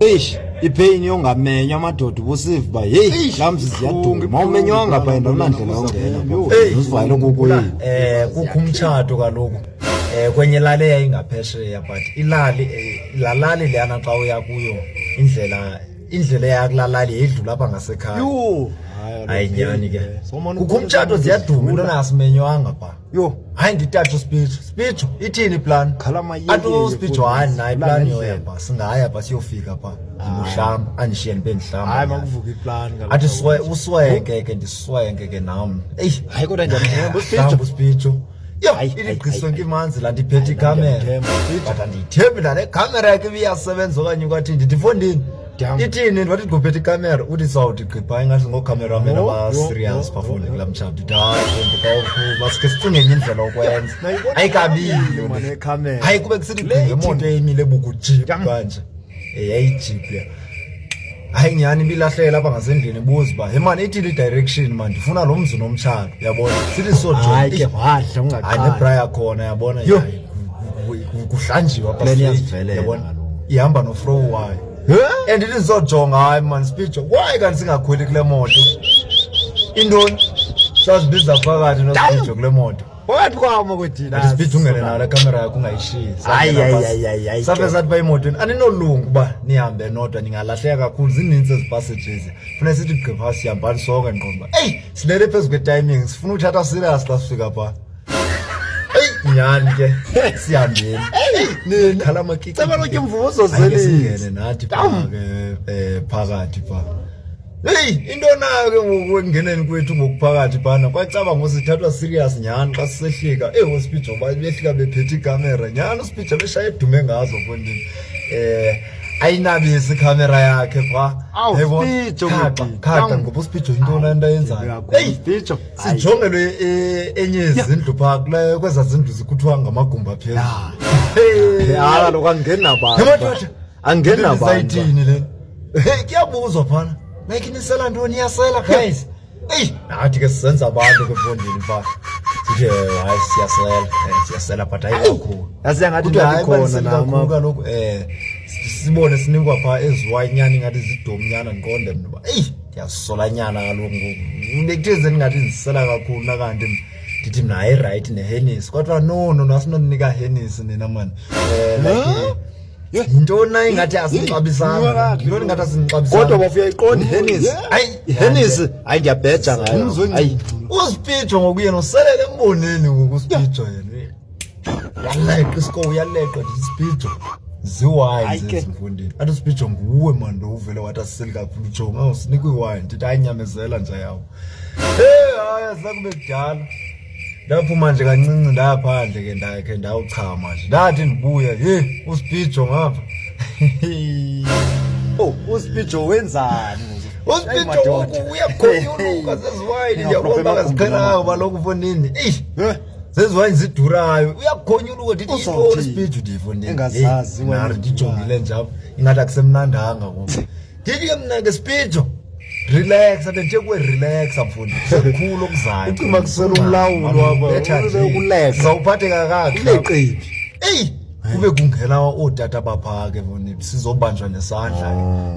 Eish, ipain yongamenywa amadoda ubusiva uba heyi laa mzi ziyaduma. Awumenywanga pha yena awunandlela yongena pha. Uzivayele kokwenu. Kukho umtshato kaloku kwenye ilali eyayingaphesheya, but ilali laa lali leyana xa uya kuyo, indlela eya kulaa lali yayidlula apha ngasekhaya. Yho! Hayi nyhani ke, kukho umtshato, ziyaduma into, nasimenywanga pha. Yho! Hayi, nditatsha uSpeech, "Speech, ithini iplan?" Khala amayeyeye. Athi uSpeech, "Hayi, nayo iplan Ngendlela. yoya pha, singaya pha, siyofika pha ndibuhlamba." Andishiye ndibe ndihlamba Hayi, nyhani. makuvuka iplan kaloku. Athi usweke ke, ndiswenke ke nam. Eyi. Hayi, kodwa ndiyamthemba uSpeech. Hlamba uSpeech. Yho, Hayi, ithi hayi, gqi hayi, sonke imanzi laa nto iphethe Hayi, ikhamera. ndiyamthemba uSpeech. But andiyithembi nale khamera yakhe ibiyasebenza okanye kwathini. Ndithi, "Mfondini, Damn. ithini?" Ndibathi gqi ikhamera, uthi sawuthi gqi phaa ingathi ngoocameraman Yho, aba-serious yho, phaa yho, fondini yho. kulaa mtshato. Ndithi, "Hayi mfundi, masike sicinge enye indlela yokwenza." Nayibona Ayikabili. mane ikhamera. Hayi, kube kusithi gqi ngemoto eyimile bukujip kanje. Yayijip leya. Hayi nyhani, ibilahleka apha ngasendlini, ibuza uba, "He mani, ithini i-direction mani? Ndifuna lo mzi nomtshato." Uyabona, sithi Hayi ke, sojonga. wadla Hayi, ungaqali. nebra yakhona, yabona. Yho. Hayi, kuhlanjiwe apha Plan straight, iyazivelela yabona. kaloku. Ihamba nofrow wayo. And ithi ndizojonga, "Hayi mani Speech, why kanti singakhweli kule moto?" Intoni, sazibiza phakathi noSpeech kule moto. Phakathi kwamo kwedina. Athi, "Speech, ungene nayo le kamera yakho, ungayishiyi." Hayi, hayi, hayi, hayi, hayi, Safe ke. sathi pha emotweni, "Aninolunga uba nihambe nodwa, ningalahleka kakhulu, zininzi ezi passages." Funeka sithi gqi phaa, sihambani sonke. Ndiqonda uba eyi, silele phezu kwe-timing, sifuna uthatha serious xa sifika phaa. Eyi nyhani ke, sihambeni. Nini? Khala amakiki. Ceba lokhu imvuzo Hayi ke, zelizwe. singene nathi phaa ke phakathi phaa. Heyi, into nayo ke ngoku, ekungeneni kwethu ngokuphakathi phana kwacaba ngosithathwa serious nyhani. Xa sisehlika, eyi, ooSpeech behlika bephethe ikamera nyhani. USpeech ebeshaya edume ngazo mfondini, ayinabisi ikhamera yakhe phaa. Awu, Yayibona? Speech, Khaxa, kwedini. khaxa Tam. ngoba uSpeech yintoni into ayenzayo? Eyi, Speech. sijongelwe enye yezindlu phaa kule kwezaa zindlu zikuthiwa ngamagumbi aphezulu. Hey. Hayi kaloku, angeni nabantu. Emadoda. Angeni nabantu. Sayithini le? Hey, kuyabuzwa phana, like, "Nisela ntoni? Iyasela guys?" Eyi, nathi ke sisenza abantu ke mfondini phaa, sithi, "Hayi, siyasela, siyasela, but hayi kakhulu." Yazi yangathi Kuthiwa, "Hayi, ndandikhona baniseli nam kakhulu apha. kaloku." Sibone sinikwa phaa eziwayinyana, ingathi zidomnyana. Ndiqonde mna uba eyi, ndiyasolanyana kaloku ngoku, bekutheni sendingathi ndisela kakhulu nakanti mna? Ndithi mna, "Hayi, right, neHennessy." Kodwa no, no, no, asinoninika Hennessy nina mani. Like, yintoni na ingathi asinixabisanga? Yintoni ingathi asinixabisanga? Kodwa bafu, uyayiqonda iHennessy. Hayi. IHennessy, hayi, ndiyabheja ngayo. Hayi. USpeecho ngoku yena uselele emboneni ngoku. USpeecho yena uyaleqa isiko, uyaleqa. Ndithi, "Speecho, ziwayini." Hayi ke. Zezimfundini. Athi uSpeecho, "Nguwe mani lo uvele wathi asiseli kakhulu, jonga usinikwa iwayini." Ndithi, "Hayi, nyamezela nje yawo." Hey, hayi, asakube kudala ndaphuma nje kancinci, ndaya phandle ke, ndakhe ndawuchama nje. Ndathi ndibuya, ye, uSpeecho ngapha. Oh, uSpeecho wenzani? USpeecho ngoku uyakhonyuluka zeziwayini, ndiyabona uba akaziqhelanga kaloku mfondini. Eyi, zeziwayini zidurayo, uyakhonyuluka. Ndithi, Uzawuthini? "Yintoni Speecho?" Ndifondini Engazazi wena. nari, ndijongile nje apha, ingathi akusemnandanga ngoku. Ndithi ke mna ke, "Speecho, relaxa." Bendithe kuwe, "Relaxa mfondini, sekukhulu okuzayo." Ucinga kusela umlawulo apha, Betha nje. ube ukuleqa. Sizawuphatheka kakuhle. Uleqephi. Eyi, kube kungena ootata baphaa ke mfondini, sizobanjwa nesandla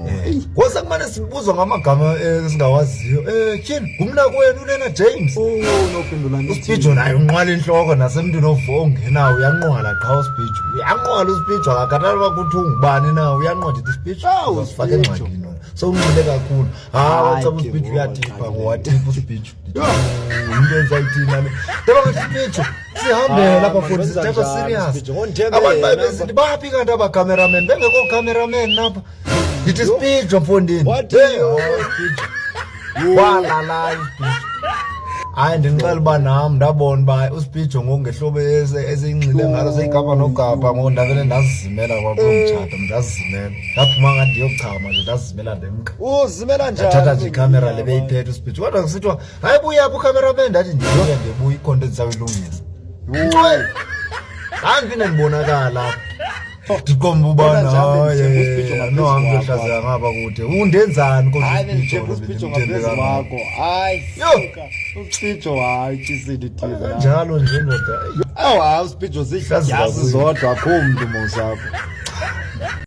ke. Ngosa kumane sibuzwa ngamagama esingawaziyo. "Tyhini, ngumna kwenu lena, James?" Oh, nophendula nithi. USpeecho naye unqwala intloko, nasemntwini ongenawo uyanqwala qha uSpeecho. Uyanqwala uSpeecho, akakhathali uba kuthiwa ungubani na, uyanqwala. Ndithi, "Speecho, Awu, uzosifaka Speecho. engxakini wena. Sowunxile kakhulu." Hayi, Hayi wacaba ke uSpeecho ngoku, uyatipha, waxakile. ngowatipha uSpeecho. Into enzayithini nale? Ndaba ngathi, "Speecho, sihambe Ah, lapha man, futhi wenza sithathwa njani, serious." Speecho? Ngondithembe Abantu yena babe besithi, "Baphi kanti aba cameraman? Bengekho cameraman lapha." Ndithi, "Speecho mfondini." Wathi, Hey, yo. hayi, Speecho. Walalayo uSpeecho. Hayi, ndinixela uba nam ndabona uba uSpeecho ngoku ngehlobo eseyinxile ngalo, seyikapa nokapa ngoku, ndavele ndazizimela kwakuloo mtshato. Ndazizimela, ndaphuma ngathi ndiyochama nje, ndazizimela ndemka. Uzimela njani? Ndathatha nje ikhamera le beyiphethe uSpeech. Kodwa kusithiwa, "Hayi, buyaphi ucameraman?" Ndathi, "Ndibuya, ndibuya, ikhona into endizawuyilungisa." Hayi, ndiphinde ndibonakala apha, ndiqomba uba Kodwa nje hambe ndithemba uSpeecho ngaphezu nohambe kwakho. uyohlazeka ngapha kude, undenzani kodwa? Hayi, uSpeecho bendithemba lo uSpeecho bendimthembe ngaphezu kangaka. kwakho. Hayi, Yho. suka. USpeecho, hayi, tyisile ithini. Kanjalo nje ndoda. Awu, hayi, uSpeecho zidyasi Hlazeka zodwa, akho mntu mos apha.